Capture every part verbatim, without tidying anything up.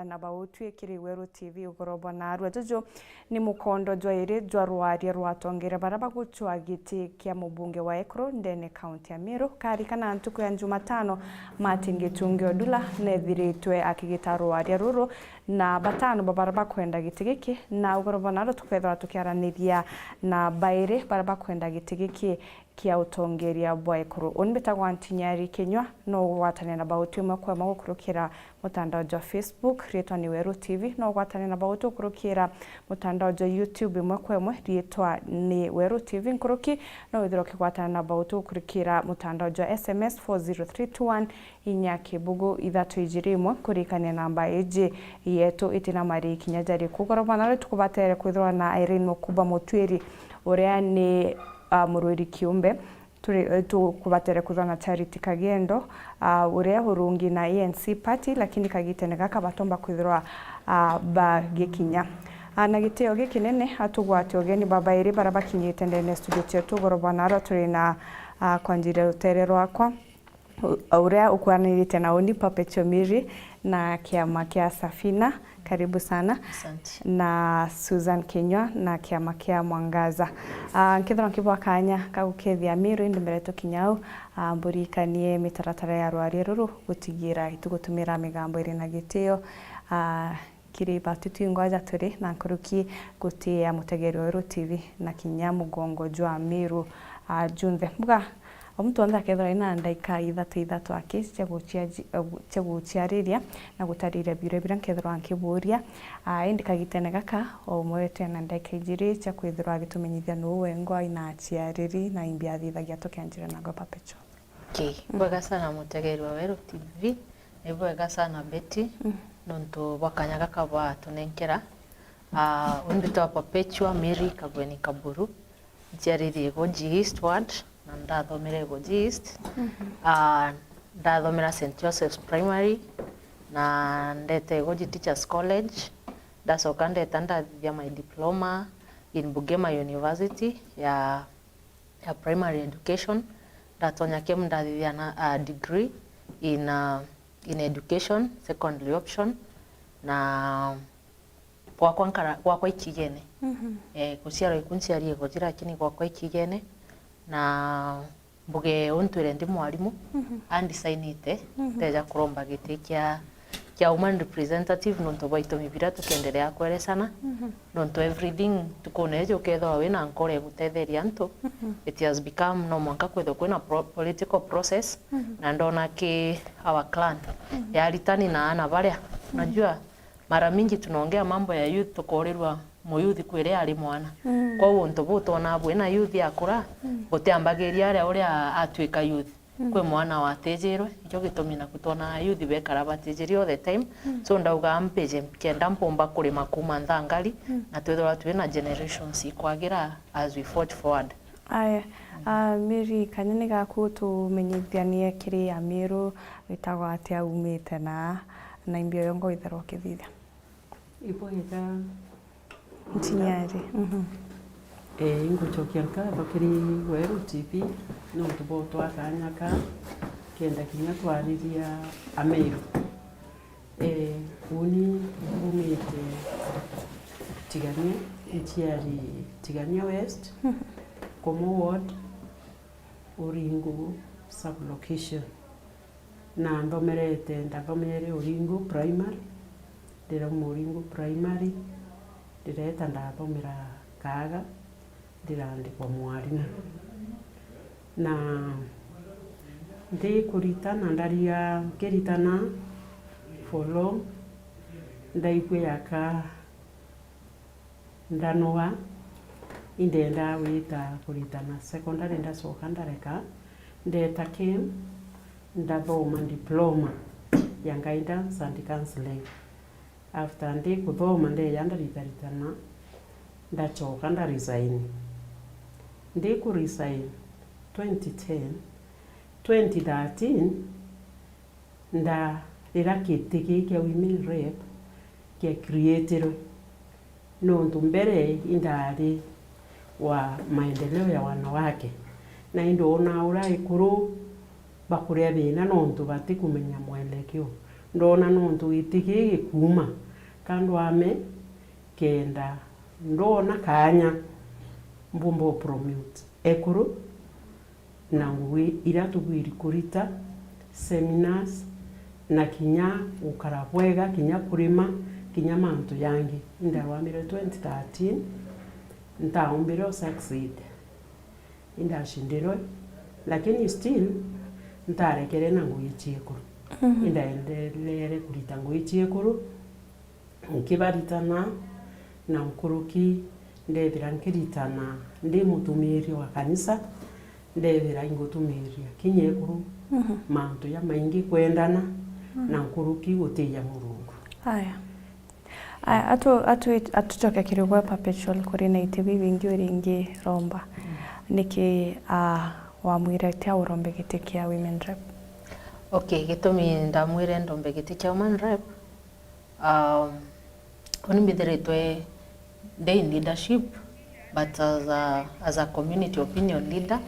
Na bautwi kiri Weru T V ugoro bwa naarua. Juju ni mukondo jwa iri jwa rwaria rwa atongeria baria bagucwa giti kia mubunge wa Ekuru ndene kaunti ya Meru. Karikana ntuku ya Jumatano, Martin Gichungi Odula nethiritwe akigita rwaria ruru na batano ba baria bakwenda giti giki, na ugoro bwa naarua tukethirwa tukiaraniria na bairi baria bakwenda giti giki kia utongeria bwa Ekuru. Uni mbitagwa Ntinyari Kinyua, no ugwatane na bauti umwe kwa umwe gukurukira mutandao jwa Facebook, riitwa ni Weru T V, no ugwatane na bauti gukurukira mutandao jwa YouTube imwe kwa imwe, riitwa ni Weru T V nkuruki, no withirwa ukigwatana na bauti gukurukira mutandao jwa S M S four zero three two one, inya kibugu ithatu ijiri imwe, kurikania namba iji yetu itina mari kinya jari kugorobana. Ri tukubatere kwithirwa na Irene Mukuba Mutwiri, uria ni, ah, murwiri kiumbe. Turi, eh, tukubatere kwithirwa na Charity Kagendo, ah, uria urungi na A N C party, lakini kagitene gaka batomba kwithirwa, ah, bagikinya. Ah, na gitio gikinene, atugwate ugeni babairi baria bakinyite ndene studio cietu ugoro bwa naarua. Turi na, ah, kwanjire rutere rwakwa, u-, uria ukwanirite na uni Perpetual Miri na kiama kia Safina. Karibu sana. Asante. Na Susan Kinyua na kiama kia Mwangaza. Ah, nkethirwa nkibwa kanya ka gukethia Miru, indi mbere tukinya au, ah, mburikanie mitaratara ya rwaria ruru gutigira itugutumira migambo iri na gitio. Ah, kiri batu twingwa ja turi na nkuruki gutia mutegeri wa Weru T V na kinya mugongo jwa Miru, ah, junthe. Mbuga, o muntu wonthe akethirwa ina ndaika ithatu ithatu aki cia guciaji-, eh, gu-, cia guciariria na gutariria biuria biria nkethirwa nkiburia. Ah, indi kagitene gaka, o umwe wetu ena ndaika ijiri cia kwithirwa agitumenyithia nuu wengwa ina aciariri na imbi athithagia tukianjira na gwa Perpetual. Okay. Mm. Bwega sana mutegeri wa Weru T V. Ni bwega sana Betty, mm, nontu bwa kanya gaka bwatunenkera. Ah, uni mbitwa Perpetual Mary Kagweni Kaburu. Nciaririe Igoji East Ward, na ndathomere Igoji East. Mhm. Ah, ndathomera Saint Joseph's Primary, na ndeta Igoji Teachers College. Ndacoka ndeta ndathithia my diploma in Bugema University ya ya primary education. Ndatonya K M ndathithia na, uh, degree in, uh, in education, secondary option, na gwakwa nkara, gwakwa ikigene. Mhm. Eh, guciarwa iku nciari Igoji, lakini gwakwa ikigene, na mbuge untwire ndi mwarimu, mhm, andisainite, mhm, nteja kuromba giti kia kia woman representative, nontu bwa itumi biria tukiendelea kweresana, mhm, nontu everything ntukune iji ukethirwa wina nkoro ya gutetheria antu, mhm, it has become no mwanka kwithirwa kwina pro-, political process, mhm, na ndona ki our clan, mhm, ya aritani na aana baria, mhm, unajua, mara mingi tunaongea mambo ya youth, tukoorirua muyuthi kwiria ari mwana. Mm. Kwou untu buu twonaa bwina youth akura, mm, butiambagiria aria uria atwika youth. Mm. Kwi mwana watijirwe, nikio gitumi naku twonaa youth bekara batijiri all the time. Mm. So ndauga mpije kenda mpumba kurima kuuma nthangari, mm, na twithirwa twina generations ikwagira as we forge forward. Aya, mm, ah, Mary, kanya ni gaku tumenyithanie kiri Amiru witagwa atia, umite na, na imbi oyongo withirwa ukithithia. Ibwega. Ntinyari. Mhm. Eh, ingucokia nkatho kiri Weru T V nontu bwa utwaa kanya ka kenda kinya twariria Ameru. Eh, uni umite Tigania, nciari Tigania West, mhm, Komo Ward, Uringu sub location. Na nthomerete, ndathomere Uringu Primary, ndirauma Uringu Primary, ndireeta ndathomera Kaaga, ndirandikwa mwarimu. Na ndikuritana, ndariga nkiritana for long, ndaigua yaka ndanoga, indendaa gwita kuritana secondary, ndacoka ndareka, ndeta K M, ndathoma diploma ya guidance and counselling. After ndi kuthoma, ndeya ndaritaritana, ndacoka ndaresign. Ndi kuresign twenty ten, twenty thirteen, nda, riria giti gii kia women rep kia creatirwe, nontu mbere indari wa maendeleo ya wanawake, na indi ona uria ikuru bakuria thina nontu batikumenya mwelekeo. ndona nontu giti gii gikuuma, ka ndwame kenda ndona kaanya mbumba u promote ekuru na ngugi iria tubwiri kurita, seminars, na kinya gukara bwega, kinya kurima, kinya mantu jangi. Indarwamire twenty thirteen, ntaumbire u succeed. Indacindirwe, lakini still ntarekere na ngugi ciekuru. Mhm. Indaendelere kurita ngugi ciekuru, nkibaritana na nkuruki, ndethira nkiritana ndi mutumiiri wa kanisa, ndethira ingutumiiria kinya ekuru. Mhm. Mantu jamaingi kwendana, mhm, na nkuruki gutiija Murungu. Aya. Aya, atu, atu, atucoke kiri gwe Perpetual, kuri na iti bibingi uringiromba. Mm. Niki, ah, wamwire atia urombe giti kia Women Rep? Okay, gitumi ndamwire ndombe giti kia Women Rep, um, uni mbithiritwe ndi in leadership, but as a, as a community opinion leader,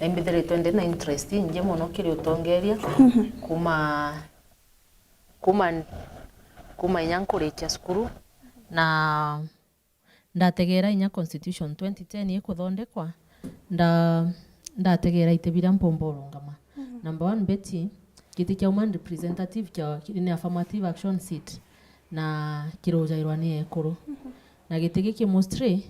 na imbithiritwe ndi na interest ingi mono kiri utongeria kuma, kuma, kuma inya nkurikia cukuru, na ndategeera inya constitution twenty ten ikuthondekwa, nda-, ndategeera iti biria mpumba urungama. Mhm. Number one, Betty, giti kia woman representative kia, ni affirmative action seat, na kirujairwa ni ekuru. Mhm. Na giti giki mostly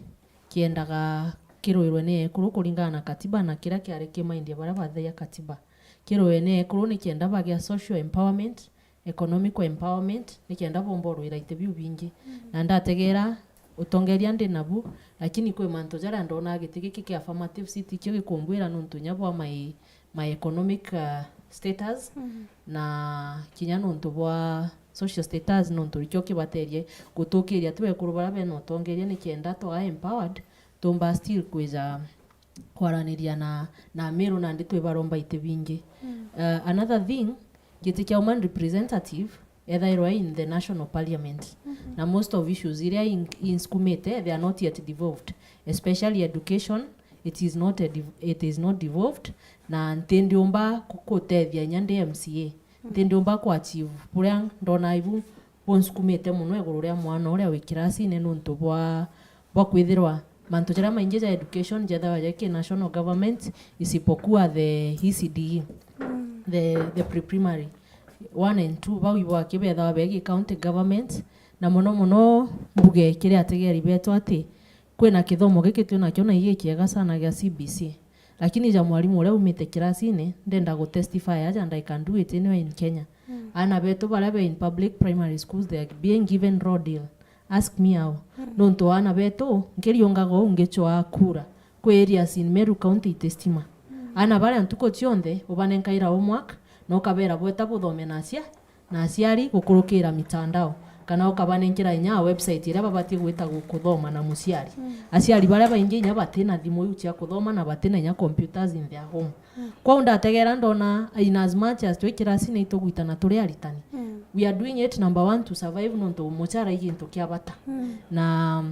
kiendaga kiruirwe ni ekuru kuringana na katiba na kiria kiari ki mind ya baria bathaia katiba. Kiruwe ni ekuru nikienda bagia social empowerment, economic empowerment, nikienda bomba urwira iti biu bingi. Mm. Na ndategeera utongeria ndi nabu, lakini kwi mantu jaria ndonaa giti giki kia affirmative seat ikio gikumbwira nontu inya bwa my, my economic, uh, status, mm, na kinya nontu bwa social status, nontu ikio kibaterie gutukiria tu ekuru baria bena utongeria, nikienda twaa empowered, tumba still kwija kwaraniria na, na Amiru nandi twi baromba iti bingi. Mm. Uh, another thing, giti kia woman representative ethairwa in the national parliament. Mhm. Na most of issues iria in-, insukumite, they are not yet devolved. Especially education, it is not a dev-, it is not devolved. Na ntindiumba ku-, kutethia inya ndi M C A. Mm. Ntindiumba kuachieve buria ndona ibu bunsukumite mono iguru ria mwana uria wi kirasine nontu bwa, bwa kwithirwa mantu jaria maingi ja education jethagwa jaki national government, isipokuwa the E C D E, mm, the, the pre-primary one and two, bau ibo aki bethagwa begi county government, na mono mono mbuge kiri ategeri betu ati kwina kithomo giki twinakio na igi kiega sana gia C B C. Lakini ja mwarimu uria umite kirasine, ndenda gu testify aja and I can do it anywhere in Kenya. Mm. Aana betu baria be in public primary schools, they are being given raw deal. Ask me how. Mm. Nontu aana betu, nkiriungaga uu ngicwaa kura kwi areas in Meru County iti stima. Mm. Aana baria ntuku cionthe ubanenkaira homework, na ukabera bweta buthome na acia-, na aciari gukurukira mitandao, kana ukabanenkera inya website iria babatie gwita gu-, kuthoma na muciari. Mm. Aciari baria baingi inya batina thimu iu cia kuthoma na batina inya computers in their home. Mm. Kwou ndategera ndona, in as much as twi kirasine itugwitana turi aritani, mm, we are doing it, number one, to survive, nontu mucara i gintu kia bata. Mm. Na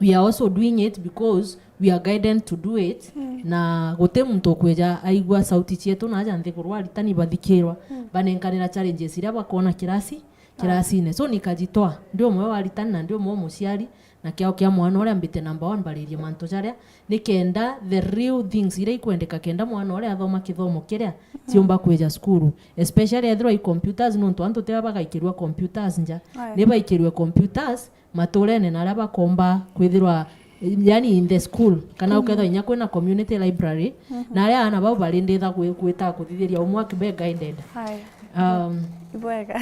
we are also doing it because we are guided to do it, mm, na guti muntu ukwija aigua sauti cietu na aja nthiguru aritani bathikirwa, mm, banenkanira challenges iria bakwona kirasi, kirasine. So nikajitoa ndi umwe wa aritani na ndi umwe wa muciari, na kiao kia mwana uria mbite number one mbaririe mantu jaria, nikenda the real things iria ikwendeka kenda mwana uria athoma kithomo kiria, mm, ciumba kwija cukuru, especially ethirwa i computers, nontu antu tiba bagaikirua computers nja. Aya. Ni baikirue computers, maturene na aria bakomba kwithirwa, yani, in the school, kana, mm, ukethwa inya kwina community library, mhm, na aria aana bau bari nditha gwi-, gwita kuthithiria homework be guided. Aya. Um, ibwega.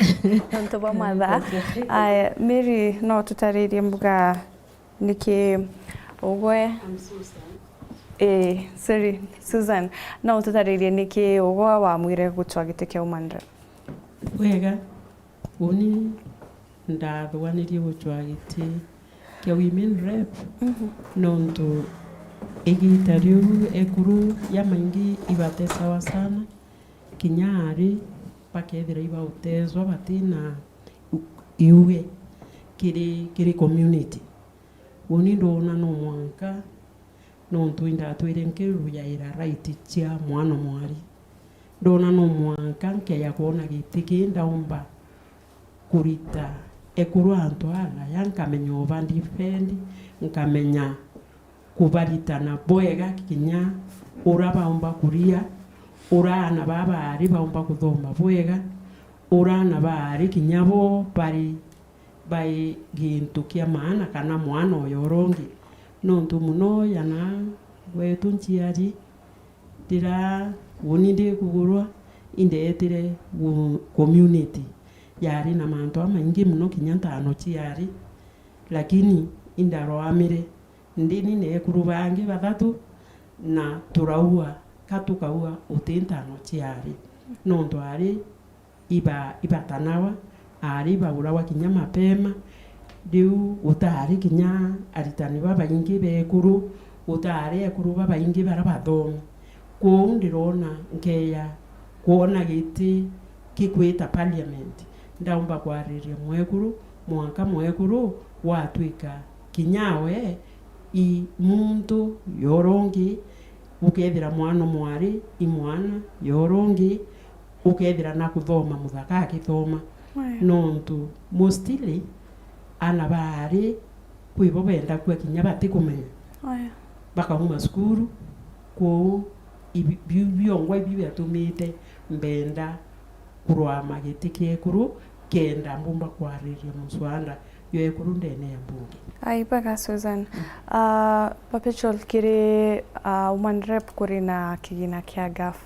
Nontu bwa mathaa. Okay. Aya, Mary, no tutaririe mbuga niki ugwe? I'm Susan. Eh, sorry, Susan. No tutaririe niki ugwe wamwire gucwa giti kia woman rep? Bwega. Uni ndathuganirie gucwa giti kia women rep, mhm, nontu igita riu ekuru ya maingi ibatesawa sana, kinya ari bakethira ibautezwa batina u-, iuge kiri, kiri community. Uni ndona no mwanka nontu indatwire nkirujaira right cia mwana mwari. Ndona no mwanka nkeja kwona giti kii ndaumba kurita ekuru antu alaya, nkamenya uba defend, nkamenya kubaritana bwega kinya ura baumba kuria, ura ana baa baari baumba kuthoma bwega, ura ana baari kinya bo bari bai gintu kia maana kana mwana uyu ura ungi. Nontu muno yana gwetu nchiari, riria uni ndikugurwa, indeetire gu-, community yari na mantu amaingi muno kinya ntano ciari, lakini indaroamire ndini na ekuru bangi bathatu, na turaua ka tukaua uti ntano ciari, nontu ari iba-, ibatanawa, ari ibaguragwa kinya mapema. Riu gutaari kinya aritani babaingi bekuru, gutaari ekuru babaingi baria bathomi. Kwou ndirona nkeya kwona giti gikwita parliament, ndaumba kwariria mwekuru, mwanka mwekuru watwika kinya we i muntu yoro ungi, ukethira mwana mwari i mwana yoro ungi, ukethira na kuthoma muthaka akithoma. Aya. Nontu mostly ana baari kwi bo benda kua kinya batikumenya. Aya. Bakauma cukuru, kwou ibi-, biu biongwa ibi biatumite mbenda kurwama giti kiekuru, kenda mbumba kwariria muswada jwa ekuru ndene ya mbunge. Ai, bwega, Susan. Ah, Perpetual, kiri, ah, woman rep kuri na kigina kia gaf,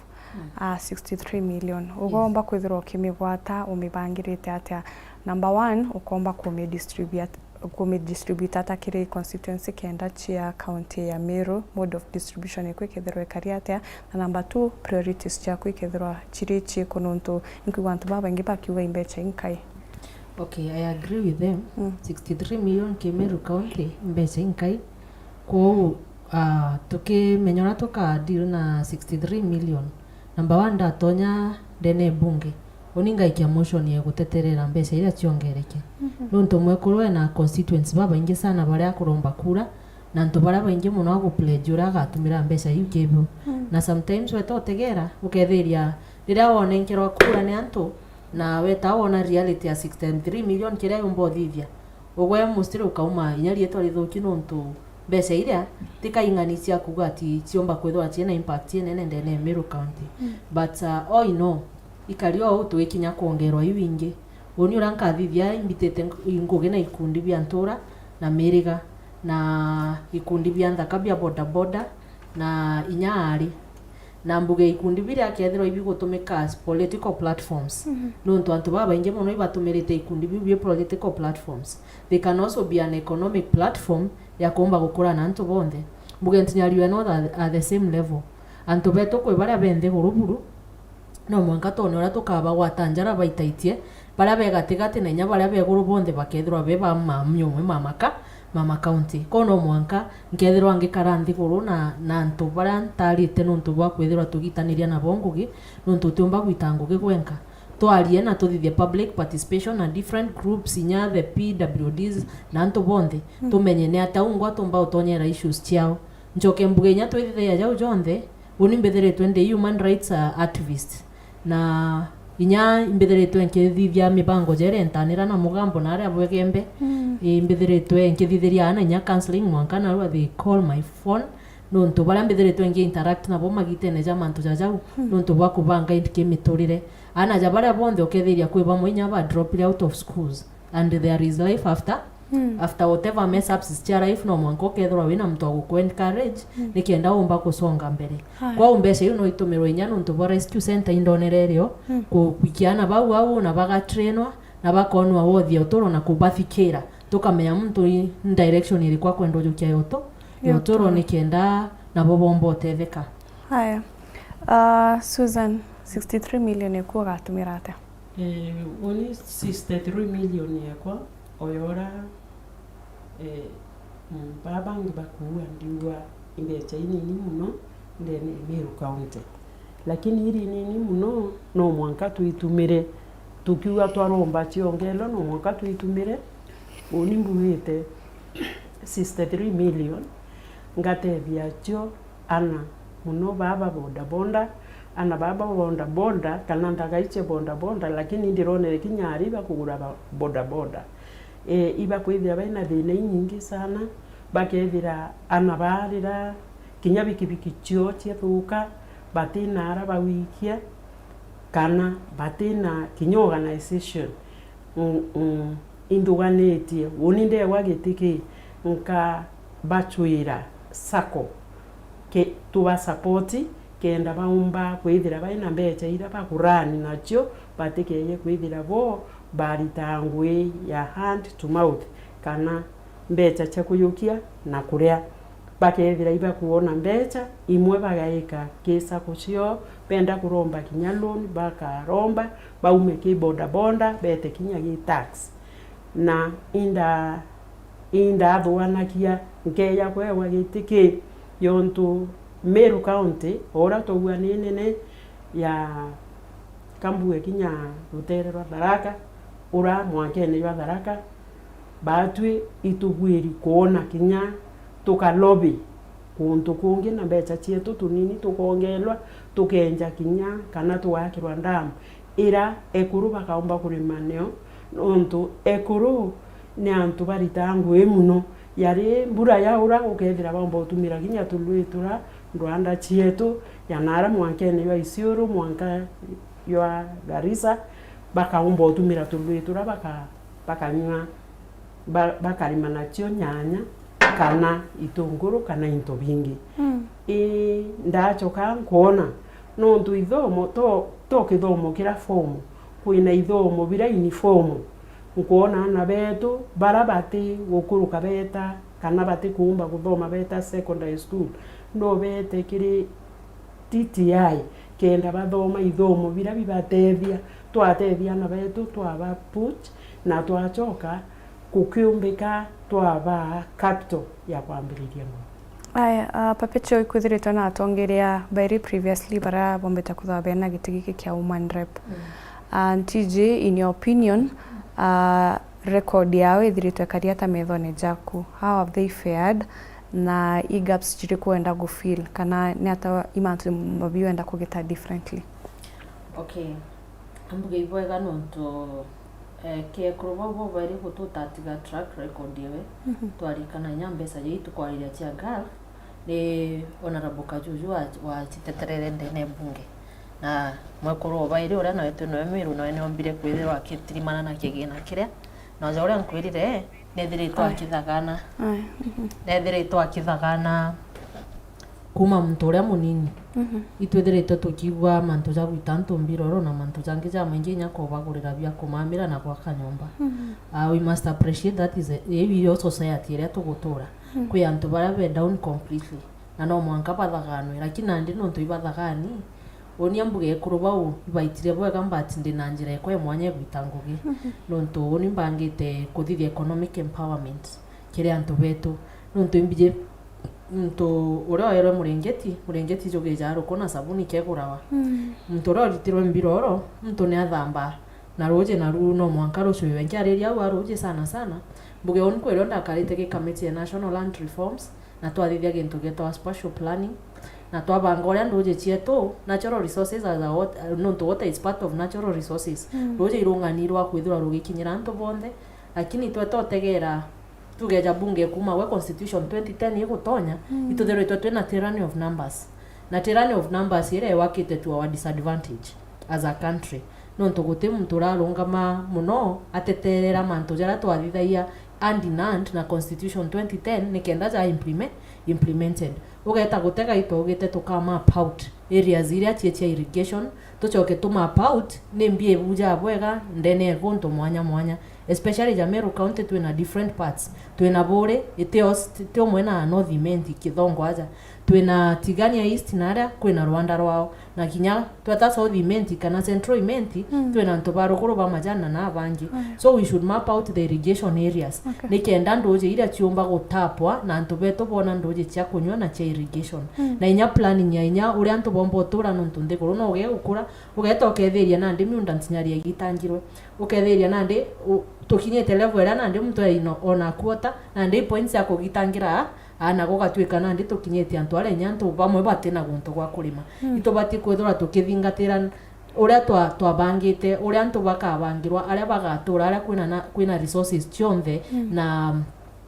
ah, sixty-three million. Ugomba kwithirwa ukimigwata, umibangirite atia? Number one, ukomba kumidistribute, kumidistribute ata kiri constituency kenda cia county ya Meru? Mode of distribution iku ikethirwa ikari atia? Na number two, priorities ciaku ikethirwa ciri ciku, nontu inkwigua antu babaingi bakiuga imbecha inkai. Okay, I agree with them. Mm. Sixty-three million ki Meru County, mbecha inkai. Kwou, ah, tukimenya uria tuka deal na sixty-three million. Number one, ndatonya ndene bunge, uni ngaikia motion ya guteterera mbecha iria ciongereke. Mhm. Nontu mwekuru ena constituents babaingi sana baria akuromba kura, na antu baria baingi muno agupledge uria agatumira mbecha iu kibu. Mm. Na sometimes weta utegera, ukethiria riria wonenkerwa kura ni antu, na weta wona reality ya sixty-three million kiria yumba uthithia, ugwe mostly ukauma inya rietwa rithuki, nontu mbecha iria ti kaing'ani cia kuuga ati ciumba kwithirwa ciina impact inene ndene ya Meru County. Mm. But, uh, all in all, ikari o uu tugikinya kwongerwa iu ingi. Uni uria nkathithia imbitite nk-, ngugi na ikundi bia ntura na miriga, na ikundi bia nthaka bia bodaboda, na inya aari. Na mbuge ikundi biria kethirwa ibigutumika as political platforms, mhm, nontu antu babaingi mono ibatumirite ikundi biu bi political platforms. They can also be an economic platform ya kuumba gukura na antu bonthe. Mbuge ntunyari we not at, at the same level. Antu betu kwi baria be nthiguru buru, no mwanka twone uria tukabagwata njara baitaitie, baria be gatigati na inya baria be iguru bonthe bakethirwa be ba maami umwe ma maka, ma ma county. Kwou no mwanka nkethirwa ngikara nthiguru na, na antu baria ntaarite nontu bwa kwithirwa tugitaniria nabo ngugi, nontu utiumba gwita ngugi gwenka. Twarie na tuthithie public participation na different groups, inya the P W Ds na antu bonthe, mm, tumenye ni atia ungwa tumba utonyera issues ciao. Ncoke mbuge inya twithithagia jau jonthe, uni mbithiritwe ndi human rights, uh, activist. Na inya imbithiritwe nkithithia mibango ja iria intanira na mugambo na aria bwegembe. Mm. Ii, mbithiritwe nkithithiria aana inya counselling mwanka narua they call my phone. Nontu baria mbithiritwe ngi interact nabo magitene ja mantu ja jau, mm, nontu bwa kubanga indi kimiturire. Aana ja baria bonthe ukethiria kwi bamwe inya ba dropire out of schools. And there is life after, mm, after whatever mess ups cia life, no mwanka ukethirwa wina muntu wa guku encourage, mm, nikenda umba kusonga mbere. Haya. Kwou mbeca iu no itumirwe inya nontu bwa rescue center indonere irio, mm, ku-, kwikia aana bau au na bagatrainwa, na bakonwa wothi ya uturo na kubathikira. Tukamenya muntu i direction iriku akwenda ujukia ya utu-, ya uturo, nikenda nabo bomba utetheka. Haya. Ah, Susan, sixty-three million iku ugatumira atia? Eh, uni sixty-three million yakwa, oyo ura, eh, mm, baa bangi bakuua, ndiuga i mbeca inini muno ndene ya Meru County. Lakini iri inini muno, no mwanka twitumire, tukiuga twaromba ciongelwa, no mwanka twitumire. Uni mbugite sixty-three million, ngatethia cio ana muno baa ba bodaboda, Ana baba boda boda, kana nthagai cia boda boda, lakini ndironere kinya ari bakugura ba-, boda boda. E, ibakwithira baina thina inyingi sana, bakethira ana barira, kinya bikibiki cio ciathuka, batina ara bawikia, kana batina kinya organization. Mm, mm, inthuganitie, uni ndewa giti ki, nkabacwira sacco, ke-, tubasapoti, kenda baumba kwithira baina mbecha ira bakurani nacio, batikeeje kwithira bo barita ngui ya hand to mouth, kana mbecha cia kuyukia na kuria. Bakethira ibakuona mbecha, imwe bagaika ki sacco ciao, benda kuromba kinya loan, bakaromba, baume ki boda boda, bete kinya ki tax. Na inda-, indathuanagia nkeeja kwewa giti ki, yontu Meru County, o uria twaugua ni nene ya kambuge kinya rutere rwa Tharaka, ura mwankene jwa Tharaka, baatwi itubuiri kwona kinya tukalobi kuntu kungi na mbecha cietu tunini tukongelwa, tukenja kinya kana tugakirwa ndamu ira ekuru bakaumba kurima nio, nontu ekuru ni antu baritaa ngui muno. Yari mbura yaura, ukethira baumba utumira kinya tului tura ndwanda cietu, ya nara mwankene jwa Isiolo, mwanka jwa Garissa, bakaumba utumira tului tura baka-, bakanywa, ba-, bakarima nacio nyanya, kana itunguru, kana into bingi. Mm. Ii, ndachoka nkwona, nontu ithomo to, to kithomo kira form, kwina ithomo bira uniform. Nkwona ana betu bara bati gukuruka beta, kana bati kuumba kuthoma beta secondary school, no bete kiri T T I, kenda bathoma ithomo bira bibatethia, twatethia ana betu, twaba push, na twachoka kukiumbika, twaba capital ya kwambiriria ngui. Aya, uh, Perpetual ikwithiritwe na atongeria bairi previously bara bombete kuthwa bena giti giki kia woman rep. Mm. Uh, T J, in your opinion, uh, record yao ithiritwe kari ata methone jaku? How have they fared? Na i gaps jiriku wenda gu fill? Kana ni ata i mantu mabi wenda kugita differently? Okay. Ambuge ibwega nontu, eh, kiekuru bau bobairi gututatiga track record yewe, mhm, twarikana inya mbecha jei tukwariria cia Gulf, ni Honorable Kajuju wa, waciteterere ndene bunge. Na mwekuru obairi uria nawe twi nawe Miru, nawe niombire kwithirwa akitirimana na kigina kiria, na ja uria nkwirire, nethiritwe, aya, akithagana. Aya, mhm. Nethiritwe akithagana kuma muntu uria munini. Mhm. Itwithiritwe tukiigua mantu ja gwita antu mbiroro na mantu jangi jamaingi, inya kubagurira bia kumamira na gwaka nyomba. Mhm. Ah, we must appreciate that is a, iu yo society iria tugutura. Mhm. Kwi antu baria be down completely, na no mwanka bathaganwe, lakini nandi nontu ibathagani, uni ambuge ekuru bau ibaitire bwega, but ndi na njira ikwa imwanya igwita ngugi. Mhm. Nontu uni mbangite kuthithia economic empowerment kiri antu betu. Nontu imbiji muntu uria oerwe murengeti, murengeti jugijaa ruku na sabuni kegurawa. Mm. Muntu uria uritirwe mbiroro, muntu ni athambaa na ruuji, na ruu no mwanka rucwiwe. Nkiariria au a ruuji sana sana, mbuge uni kwirio ndakarite gi kamiti ya National Land Reforms, na twathithia gintu gitwa spatial planning, na twabanga uria nduuji cietu, natural resources as a wat-, nontu water is part of natural resources. Mm. Ruuji irunganirwa kwithirwa rugikinyira antu bonthe, lakini tweta utegera tugeja bunge kuma gwe constitution twenty ten igutonya, mm, ituthiritwe twina tyranny of numbers. Na tyranny of numbers iria iwakite to our disadvantage as a country. Nontu guti muntu urarungama muno ateterera mantu jaria twathithagia hand in hand na constitution twenty ten nikenda ja implime-, implemented. Ugeta gutega itogite tuka map out areas iria cie cia irrigation, tucoke tu map out ni mbi ibuja bwega ndene ya guntu mwanya mwanya, especially ja Meru County twina different parts. Twina Buuri, itio, itio umwe na North Imenti, Kithongo aja. Twina Tigania East na aria kwina rwanda rwao. Na kinya tweta South Imenti kana Central Imenti, mm, twina antu ba ruguru ba majani na na bangi. Mm. So we should map out the irrigation areas. Okay. Nikenda nduuji iria ciumba gutapwa na antu betu bona nduuji cia kunywa na cia irrigation. Mm. Na inya planning ya inya uria antu bomba utura nontu nthiguru no ugie gukura, ugeta ukethiria nandi miunda ntinyari igitangirwe. Ukethiria nandi u-, tukinyite level iria nandi muntu aina ona quarter, nandi points ya kugitangira Aa, na gugatuika nandi tukinyitie antu aria inya antu bamwe batina guntu gwa kurima. Mm. Itubatie kwithirwa tukithingatira uria twa-, twabangite, uria antu bakabangirwa, aria bagatura, aria kwina na, kwina resources cionthe, mm, na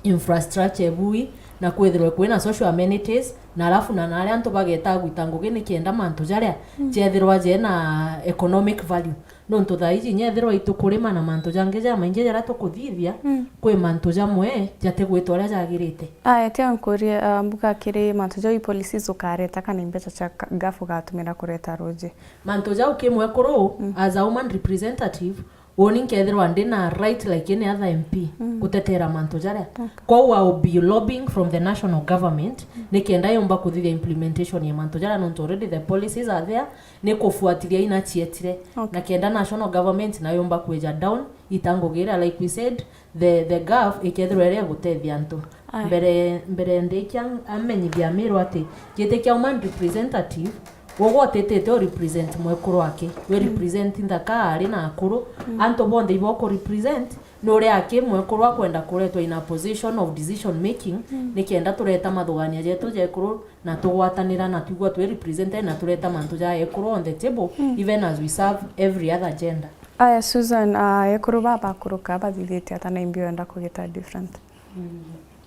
infrastructure ebui, na kwithirwe kwina social amenities, na alafu na, na aria antu bageta gwita ngugi nikenda mantu jaria, mm, jethirwa jena economic value. Nontu thaa iji inya ethirwa itukurima na mantu jangi jamaingi jaria tukuthithia, mm, kwi mantu jamwe jatigwita uria jagirite. Aya, tia nkurie, ah, mbuga kiri mantu jau i policies ukareta kana i mbeca cia ka-, gafu ugatumira kureta ruji? Mantu jau ki mwekuru, mm, as a woman representative, uni nkethirwa ndina right like any other M P, mm, gutetera mantu jaria. Okay. Kwou I will be lobbying from the national government, mm, nikenda yumba kuthithia implementation ya mantu jaria, nontu already the policies are there, ni kufuatilia ina cietire. Okay. Na kenda national government nayo yumba kwija down, ita ngugi iria, like we said, the, the gov ikethirwa iria igutethia antu. Aya. Mbere, mbere ndikia amenyithia Amiru ati giti kia woman representative, ugwe utitite u represent mwekuru wake, we, mm, represent nthaka ari na akuru. Mm. Antu bonthe ibo uku represent, ni uria aki mwekuru akwenda kuretwa in a position of decision making, mm, nikenda tureta mathugania jetu ja ekuru na tugwatanira na twigua twi represented na tureta mantu ja ekuru on the table, mm, even as we serve every other gender. Aya, Susan, ah, ekuru baba bakuruka bathithitie ata na imbi wenda kugita different? Mm.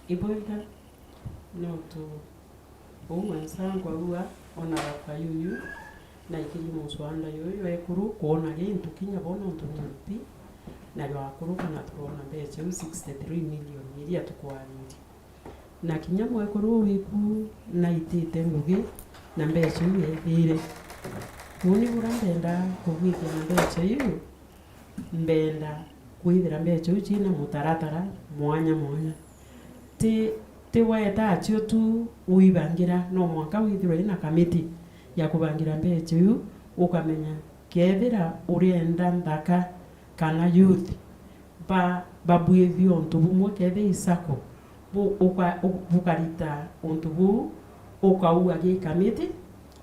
Ibwega, no tu, uu mwensangu aua, ona baba yuyu, na ikiri muswanda yuyu ekuru, kwona gintu kinya bo nontu ni M P, na jwakuruka na turona mbeca iu sixty-three million iria tukwariri. Na kinya mwekuru wiku naitite ngugi na mbeca iu ethire. Uni bura mbenda kugwithia na mbeca iu, mbenda kwithira mbeca iu ciina mutaratara mwanya mwanya. Ti, ti weta acio tu uibangira, no mwanka withirwe ina kamiti ya kubangira mbeca iu, ukamenya kethira urienda nthaka kana youth ba, babwithie untu bumwe, kethira i sacco, bu-, uka-, u-, bukarita untu buu, ukaua gi kamiti,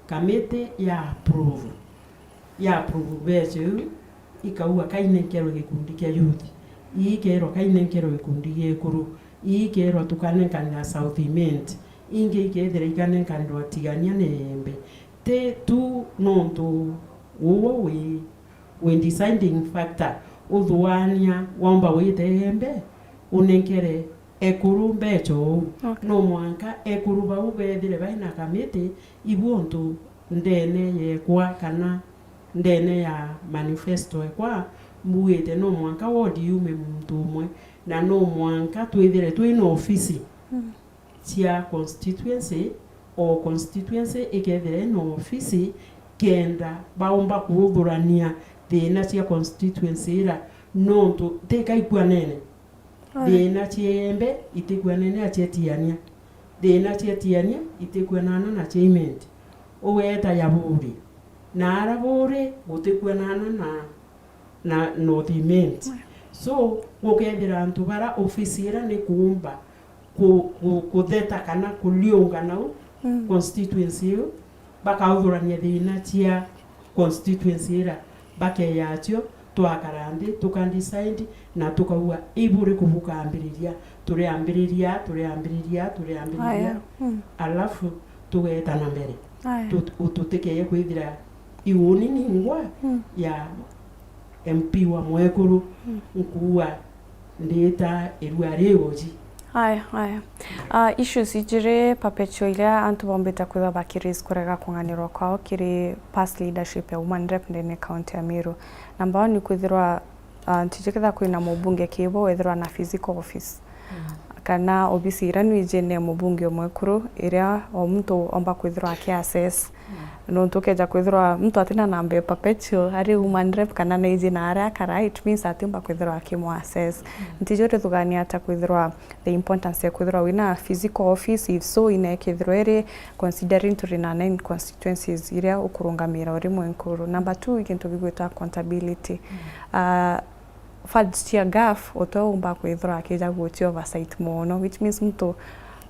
kamiti ya approve, ya approve mbeca iu, ikaua kainenkerwe gikundi kia youth, ii ikeerwa kainenkerwe gikundi gia ekuru, ii ikeerwa tukanenkanira South Imenti, ingi ikethira ikanenkanirwa Tigania na Igembe. Ti tu nontu uwe wi wi deciding factor, uthuania waumba wite Igembe, unenkere ekuru mbeca uu. Okay. No mwanka ekuru bau bethire baina kamiti, ibu untu ndene yekwa kana ndene ya manifesto ekwa, mbugite no mwanka ward yume muntu umwe, na no mwanka twithire twina ofisi. Mm. Cia constituency, o constituency ikethira ina ofisi kenda baumba kuuthurania thina cia constituency ira, nontu ti kaikwanene. Alright. Thina cia Igembe itikuanene na cia Tigania, thina cia Tigania itikuanana na cia Imenti. Ugeeta ya Buuri, na ara Buuri gutikuanana na na North Imenti. Mm. So, gukethira antu bara ofisi ira ni kuumba ku-, ku-, kutheta kana kuliunga nau, mm, constituency iu, bakauthurania thina cia constituency ira, bakeya acio, twakara nthi, tuka decide, na tukauga, iburiku bukambiriria, turiambiriria, turiambiriria, turiambiriria, aya, mm, alafu tugeeta na mbere. Aya. Tut-, u-, tutikeye kwithira iuni ningwa, mm, ya M P wa mwekuru, mm, nkuua ndita irua rigoji. Aya, aya. Ah, issues ijiri perpetual iria antu bombite kwithirwa bakiraise kurega kung'anirwa kwao kiri past leadership ya woman rep ndene county ya Meru. Number one ni kwithirwa, ah, ntiji kethira kwina mubunge kibo wethirwa na physical office. Mm. Kana obisi iria nwiji ni mubunge o mwekuru, iria o muntu omba kwithirwa aki access. Mm. Nontu ukeja kwithirwa muntu atina namba ya perpetual, ari woman rep kana naiji na aria akara, it means atiumba kwithirwa akimu access. Mm. Ntiji urithugania ata kwithirwa the importance ya kwithirwa wina physical office, if so, ina ikithirwa iri considering turi na nine constituencies iria ukurungamira uri mwenkuru. Number two, i gintu gigwitwa accountability. Mm. Ah, funds cia gov, utwe umba kwithirwa akija guti oversight mono, which means muntu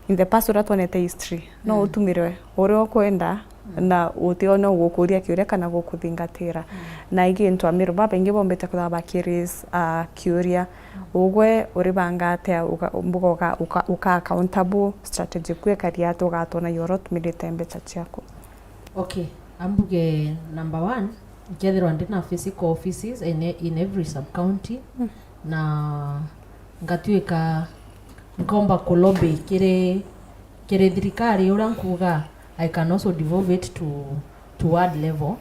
in the past uria twonete history, no, mm, utumire uria ukwenda, Na utiona ugukuria kiuria kana gukuthingatira. Na ingi antu a Meru babaingi bombite kwithirwa bakiraise, ah, kiuria. Ugwe uribanga atia uga-, mbuga uga-, uka-, uka accountable, strategy ku ikari atia ugatona you are not mirite mbeca ciaku? Okay, ambuge number one, nkethirwa ndina physical offices in, in every sub county, na ngatuika nkomba ku lobby kiri, kiri thirikari uria nkuga I can also devolve it to, to ward level,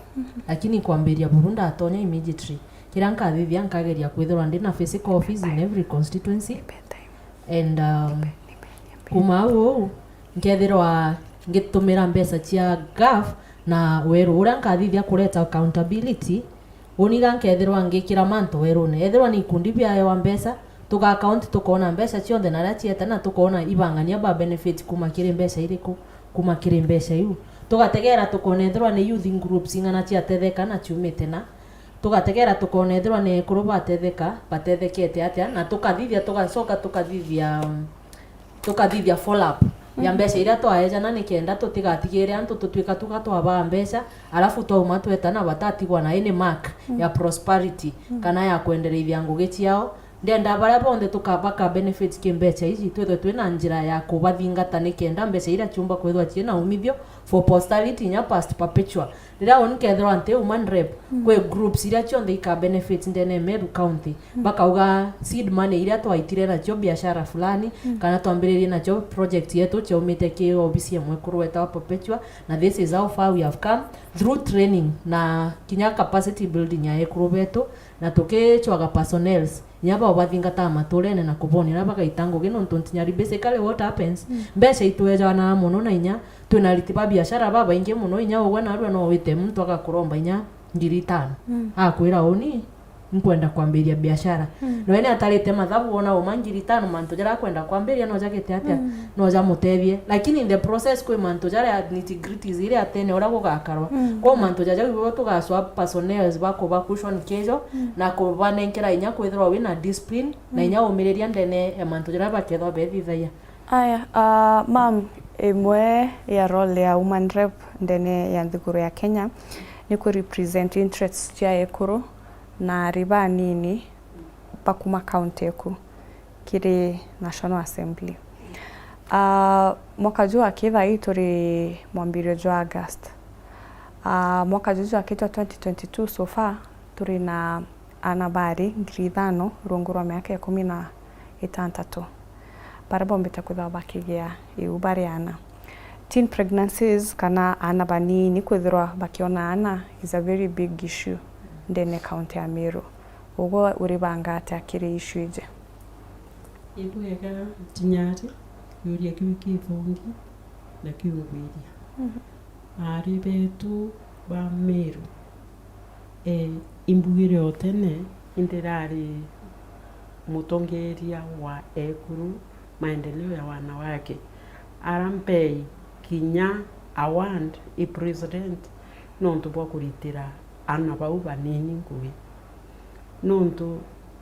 lakini kwambiria buru ndatonya immediately. Kiria nkathithia nkageria kwithirwa ndina physical office in every constituency, and, um, kuma au uu, nkethirwa ngitumira mbeca cia gov na weru uria nkathithia kureta accountability. Uni ga nkethirwa ngikira mantu werune, ethirwa ni ikundi biaewa mbeca, tuga account, tukoona mbeca cionthe na aria cieta, na tukoona ibang'ania ba benefit kuma kiri mbeca iriku, kuma kiri mbeca iu. Tugategera tukoona ethirwa ni youth groups ing'ana ciatetheka na ciumite na. Tugategera tukoona ethirwa ni ekuru batetheka, batethekete atia, na tukathithia, tugacoka tukathithia, um, tukathithia follow up ya mbeca iria twaejana, nikenda tutigatigire antu tutwika tuga twabaa mbeca, alafu twauma twetana batatigwa na any mark ya prosperity kana ya kwendereithia ngugi ciao. Ndenda baria bonthe tuka-, baka benefit ki mbeca iji, twithwe twina njira ya kubathingata nikenda mbeca iria ciumba kwithwa ciina umithio for posterity, inya past perpetual. Riria uni kethirwa nti woman rep, kwi groups iria cionthe ika benefit ndene ya Meru County. Bakauga seed money iria twaitire nacio biashara fulani, kana twambiririe nacio project yetu, ciaumite ki obisi ya mwekuru wetawa Perpetua, na this is how far we have come through training na kinya capacity building ya ekuru betu, na tukicwaga personnels inya bao bathingataa maturene na kubonia na bagaita ngugi, nontu ntinyari basically what happens, mbeca itwejana mono na inya twina ariti ba biashara babaingi mono, inya ugwe narua no wite muntu agakuromba inya ngiri itano. Akwira, uni nkwenda kwambiria biashara. Na we ni atarite mathabu, wona uma ngiri itano, mantu jaria akwenda kwambiria no jagite atia, no jamutethie. Lakini in the process kwi mantu jaria nitty-gritties iria atene uria gugakarwa. Kwou mantu jaja ibo tugaswap personnels ba kuba cushion kijo, na kubanenkera inya kwithirwa wina discipline, na inya umiriria ndene ya mantu jaria bakethwa bethithagia. Aya, ah, mam, imwe ya role ya woman rep ndene ya nthiguru ya Kenya ni ku represent interests cia ekuru na ari banini ba kuma county eku kiri National Assembly. Ah, mwaka juu aki thaa ii turi mwambirio jwa August. Ah, mwaka juju aki jwa twenty twenty-two so far, turi na aana bari ngiri ithano rungu rwa miaka ikumi na itantatu, baria bombite kwithirwa bakigia iu bari aana. Teen pregnancies, kana aana banini kwithirwa bakiona aana, is a very big issue ndene county ya Meru. Ugwe uribanga atia kiri issue iji? Ibwega ntinyari, kiuria kiu kithongi na kiungwiria. Aari betu ba Meru, eh, imbugire o tene, indirari mutongeria wa ekuru, maendeleo ya wanawake. Ara mpei kinya award i president nontu bwa kuritira aana bau banini ngugi. Nontu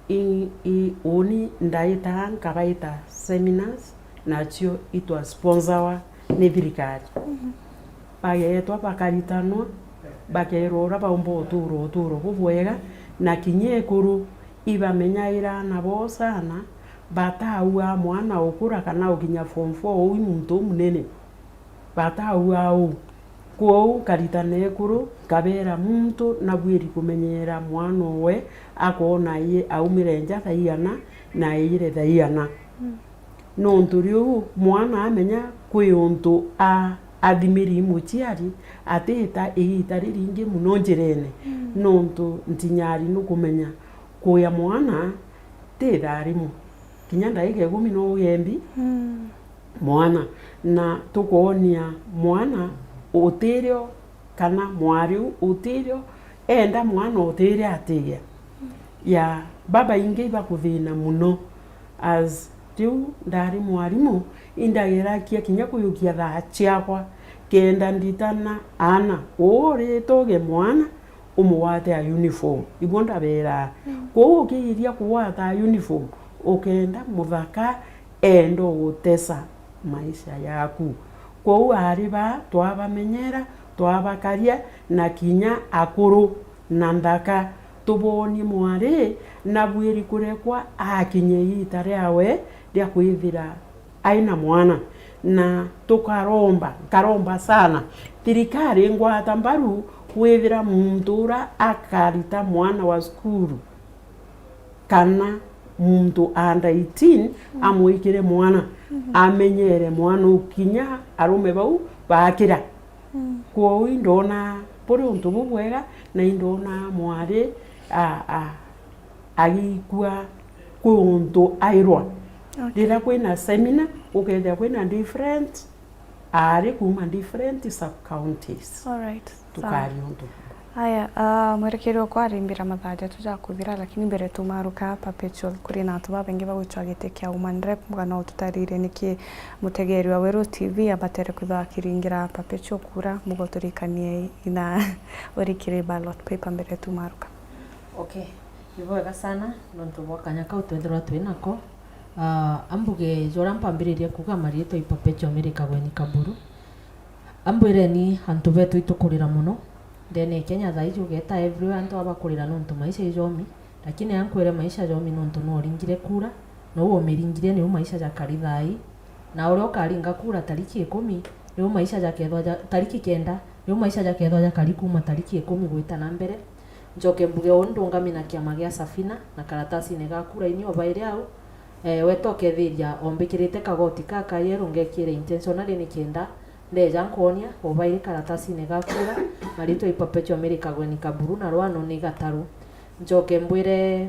i, i, uni ndaitaga nkabaita seminars, nacio itwa sponsorwa ni thirikari. Bageetwa bakaritanwa, bakeerwa uria baumba utuura utuuro bubwega, na kinya ekuru ibamenyaira aana boo sana, batauaa mwana ukura kana ukinya form four uu i muntu umunene. Batauaa uu. Kwou nkaritana ekuru, nkabeera muntu nabuiri kumenyeera mwana owe akoona aumire nja thaa igana na aiyire thaa igana. Nontu riu mwana amenya kwi untu a-, athimiri i muciari, atiita igiita riringi mono njirene, nontu ntinyari nukumenya kuya mwana ti thaa rimwe, kinya ndagika ikumi no ugembi mwana, na tukoonia mwana utirio kana mwari u utirio enda mwana utiria atigia. Ya, babaingi ibakuthina mono. As riu ndari mwarimu, indageragia kinya kuyukia thaa ciakwa kenda nditana aana. Uu urituge mwana umugwate a uniform. Iguo ndabeeraa. Kwou ukigeria kugwata a uniform, ukenda muthaka enda ugutesa maisha yaku. Kwou aari baa twabamenyera, twabakaria na kinya akuru na nthaka, tubonie mwari nabwiri kurekwa akinye igiita riawe ria kwithira aina mwana. Na tukaromba, nkaromba sana thirikari ingwata mbaru kwithira muntu ura akarita mwana wa cukuru kana muntu under eighteen amwikire mwana, amenyere mwana ukinya arume bau bakira. Kwou indona buri untu bubwega, na indona mwari a- a- agikua kwi untu airwa. Okay. Riria kwina seminar, ukethia kwina different aari kuuma different sub counties. Alright, sawa. Tukaria untu. Aya, ah, mwerekeri okwa arimbira mathaa jatu ja kuthira, lakini mbere tumaruka Perpetual, kuri na antu babaingi bagwicwa giti kia woman rep, muga no ututarire niki mutegeri wa Weru T V abatere kwithwa akiringira Perpetual kura, muga uturikanie ina urikire ballot paper mbere tumaruka. Okay, ni bwega sana nontu bwa kanya kau twethirwa twi nako. Ah, ambuge jora mpambiririe kuga mariitwa i Perpetual Mary Kagweni Kaburu. Ambwireni antu betu itukurira mono. Ndene ya Kenya thaa iji ugeta everywhere antu abakurira nontu maisha ijomi. Lakini ankwire maisha jomi nontu no uringire kura, nou umiringire niu maisha jakari thaa ii. Na uria ukaringa kura tariki ikumi, niu maisha jakethwa ja, tariki kenda, niu maisha jakethwa jakari kuuma tariki ikumi gwita na mbere. Njoke mbuge uu ndungami na kiama gia Safina na karatasine ga kura ini obaire au, eh, weta ukethiria ombikirite kagoti kakayeru ngekire intentionally nikenda ndeja nkwonia obaire karatasine ga kura, maritwa i Perpetual Mary Kagweni Kaburu na rwano ni gataru. Njoke mbwire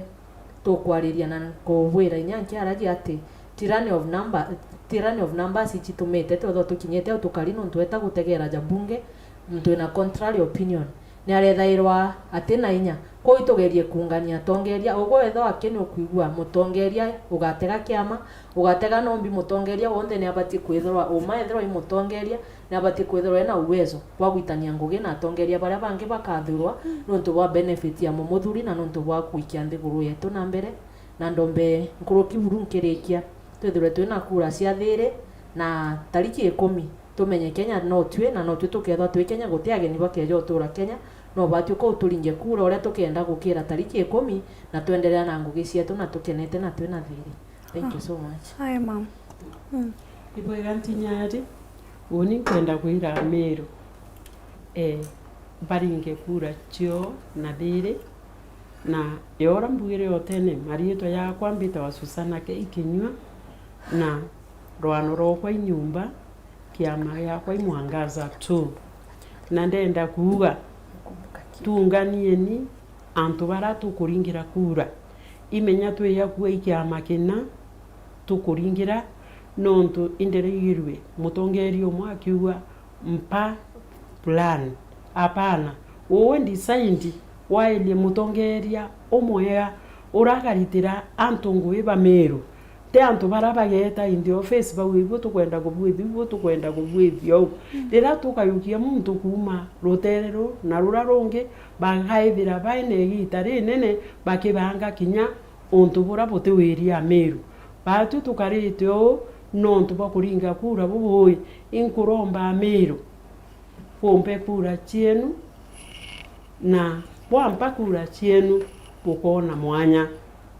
tukwariria na nkubwira inya nkiaragia ati tyranny of number, tyranny of numbers ichitumite twethwa tukinyite au tukari nontu weta gutegera ja bunge muntu wina contrary opinion. Niarethairwa atina inya. Kwou itugerie kuungania atongeria. Ugwe wethwa aki ni ukwigua mutongeria ugatega kiama, ugatega nombi, mutongeria wonthe niabatie kwithirwa uma ethirwa i mutongeria, niabatie kwithirwa ena uwezo bwa gwitania ngugi na atongeria baria bangi bakathurwa nontu bwa benefit ya mumuthuri na nontu bwa gwikia nthiguru yetu na mbere. Na ndombe nkuruki buru nkirikia, twithirwe twina kura cia thiiri na tariki ikumi. Tumenye Kenya no tui, na no tui tukethwa twi Kenya, guti ageni bakeja utura Kenya, no batwi ko uturinge kura uria tukenda gukira tariki ikumi, na twenderea na ngugi cietu na tukenete na twina thiiri. Thank you so much. Hi, ma'am. Mm. Ibwega ntinyari, uni nkwenda kwira Amiru, eh, baringe kura cio na thiiri, na yora mbwire otene, mariitwa yakwa mbitawa Susana K Kinyua, na rwano rwakwa i nyumba, kiama giakwa i Mwangaza tu. Na ndenda kuuga, tunganieni antu bara tukuringira kura. Imenya twi akua i kiama kina tukuringira, nontu indiraigirue mutongeria umwe akiuga, mpa plan. Apana. Uwe decide wairie mutongeria umwega uragaritira antu ngugi ba Meru. Ti antu bara bageta in the office bauga, ibu tukwenda kubwithia, ibu tukwenda kubwithia uu. Riria tukayukia muntu kuuma rutere ruu na ruria rungi, bagaithira baina igiita rinene bakibanga kinya untu buria butiwiria Meru. Batwi tukarite uu nontu bwa kuringa kura bubui, inkuromba Meru, bumpe kura cienu, na bwampa kura cienu, bukoona mwanya.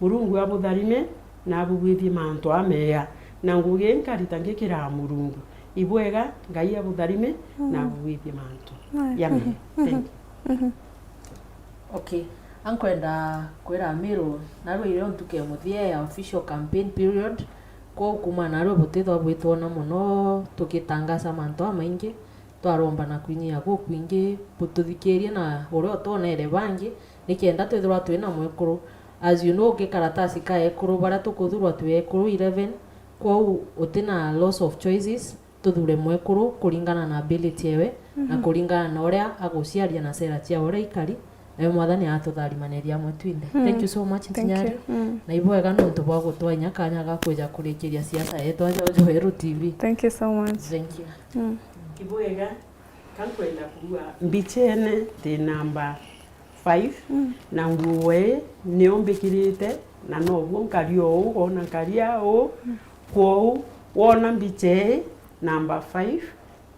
Murungu abutharime na abugwithie mantu ameega, na ngugi nkarita ngikiraga Murungu. Ibwega, Ngai abutharime na abugwithie mantu jameega. Thank you. Okay. Ankwenda kwira Amiru, narua irio ntuku ya muthia ya official campaign period, kwou kuma narua butithwa bwitwona mono tukitangasa mantu amaingi, twaromba na kwinyia gukwingi bututhikirie na uria utonere bangi, nikenda twithirwa twina mwekuru. As you know, gikaratasi ka ekuru baria tukuthurwa twi ekuru eleven, kwou utina loss of choices, tuthure mwekuru kuringana na ability ewe, na kuringana na uria aguciaria na sera cia uria ikari, nawe Mwathani atutharimaniria amwe twinthe. Thank you so much, Ntinyari. Na ibwega nontu bwa gutwa inya kanya ga kwija kurikiria siasa yetu aja uju Weru T V. Thank you so much. Thank you. Ibwega, ka nkwenda kuuga mbichene ti namba five, na nguo ii nio mbikirite, na nobuo nkari uu, wona nkari uu. Kwou, wona mbicha ii, namba five,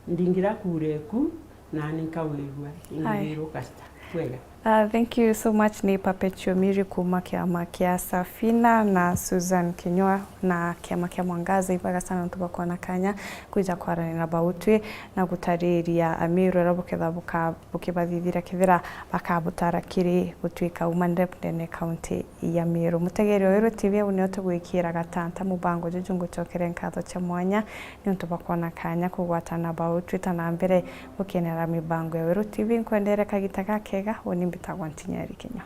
ndingira kura eku, nani nkawirua Aye. ingwirwo kasta kwega. Uh, thank you so much. Ni Perpetual Miri kuma kiama kia Safina na Susan Kinyua na kiama kia Mwangaza. Ibwega sana nontu bwa kwona kanya kwija kwaranira bautwi na gutariria Amiru uria buketha buka- bukibathithira kethira bakabutara kiri gutuika woman rep ndene county ya Meru. Mutegeri wa Weru T V, au nio tugwikira gatanta mubango juju. Ngucokere nkatho cia mwanya niuntu bwa kwona kanya kugwatana bautwi ta na mbere gukenera mibango ya Weru T V. Nkwendere kagita gakega, uni mbitagwa Ntinyeri Kinyua.